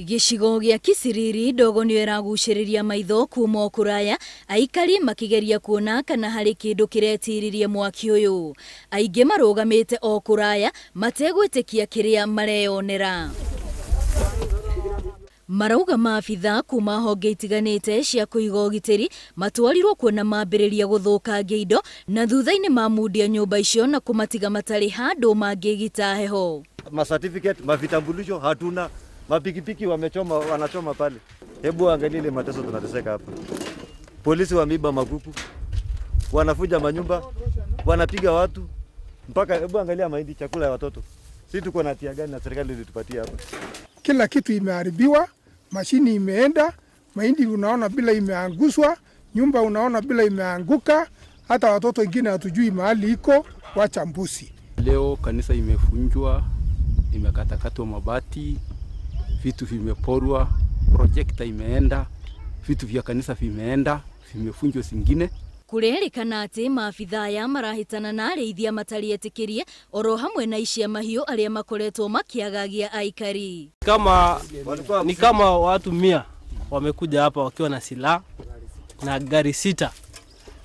Gĩcigo gĩa Kisiriri ndogo nĩyo ĩragucĩrĩria maitho kuma o kũraya, aikari makĩgeria kuona kana harĩ kĩndũ kĩretiririe mwaki ũyũ. Aingĩ marũgamĩte o kũraya mategwĩtĩkia kĩrĩa mareyonera. Marauga maabitha kuma honge itiganĩte cia kũiga ũgitĩri matwarirwo kuona mambĩrĩria gũthũkangia indo na thutha-inĩ mamundia nyũmba icio na kũmatiga matarĩ handũ mangĩgita heho. Ma certificate, mavitambulisho hatuna, mapikipiki wamechoma, wanachoma pale. Hebu angalia ile mateso tunateseka hapa. Polisi wameiba makuku, wanafuja manyumba, wanapiga watu mpaka, hebu angalia mahindi, chakula ya watoto. Sisi tuko na hatia gani na serikali ilitupatia hapa? Kila kitu imeharibiwa, mashini imeenda, mahindi unaona bila imeanguswa, nyumba unaona bila imeanguka, hata watoto wengine hatujui mahali iko, wacha mbusi. Leo kanisa imefunjwa, imekatakatwa mabati, vitu vimeporwa, projekta imeenda, vitu vya kanisa vimeenda, vimefunjwa zingine. Kurerĩkana atĩ maabitha aya marahĩtana na arĩithia matarĩ etĩkĩrie oro hamwe na icia mahiũ arĩa makoretwo makĩagagia aikari. Ni kama watu 100 wamekuja hapa wakiwa na silaha na gari 6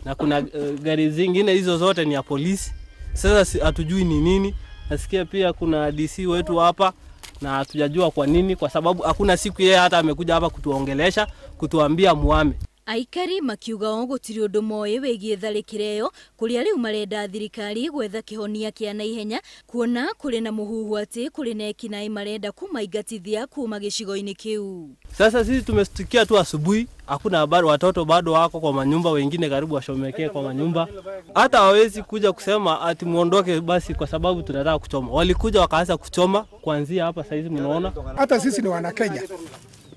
na kuna gari zingine hizo zote ni ya polisi. Sasa hatujui ni nini. Nasikia pia kuna DC wetu hapa na hatujajua kwa nini, kwa sababu hakuna siku yeye hata amekuja hapa kutuongelesha, kutuambia muame. Aikari makiuga o gũtirĩ ũndũ moĩ wĩgiĩ tharĩkĩro ĩyo, kũrĩa rĩu marenda thirikari gwetha kĩhonia kĩa naihenya kuona kũrĩ na mũhuhu atĩ kũrĩ na ekinaĩ marenda kũmaingatithia kuma gĩcigo-inĩ kĩu. Sasa sisi tumestikia tu asubuhi, hakuna habari, watoto bado wako kwa manyumba, wengine karibu washomekee kwa manyumba. Hata hawezi kuja kusema ati muondoke basi kwa sababu tunataka kuchoma. Walikuja wakaanza kuchoma kuanzia hapa saizi mnaona. Hata sisi ni wana Kenya.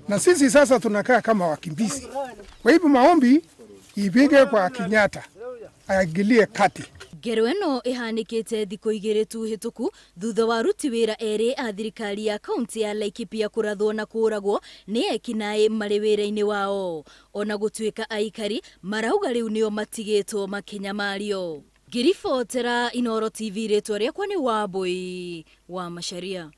Na sisi sasa tunakaa kama wakimbizi. Kwa hivyo maombi ipige kwa Kenyatta, aingilie kati. Ngero ĩno ĩhanĩkĩte thikũ igĩrĩ tu hĩtũku thutha wa aruti wĩra erĩ a thirikari ya kaunti ya Laikipia kũrathwo na kũũragwo nĩ ekinaĩ marĩ wĩra-inĩ wao. Ona gũtuĩka aikari marauga rĩu nĩo matigĩtwo makĩnyamario. Ngĩribotera Inooro TV, rĩtwa rĩakwa nĩ Wambui wa Macharia.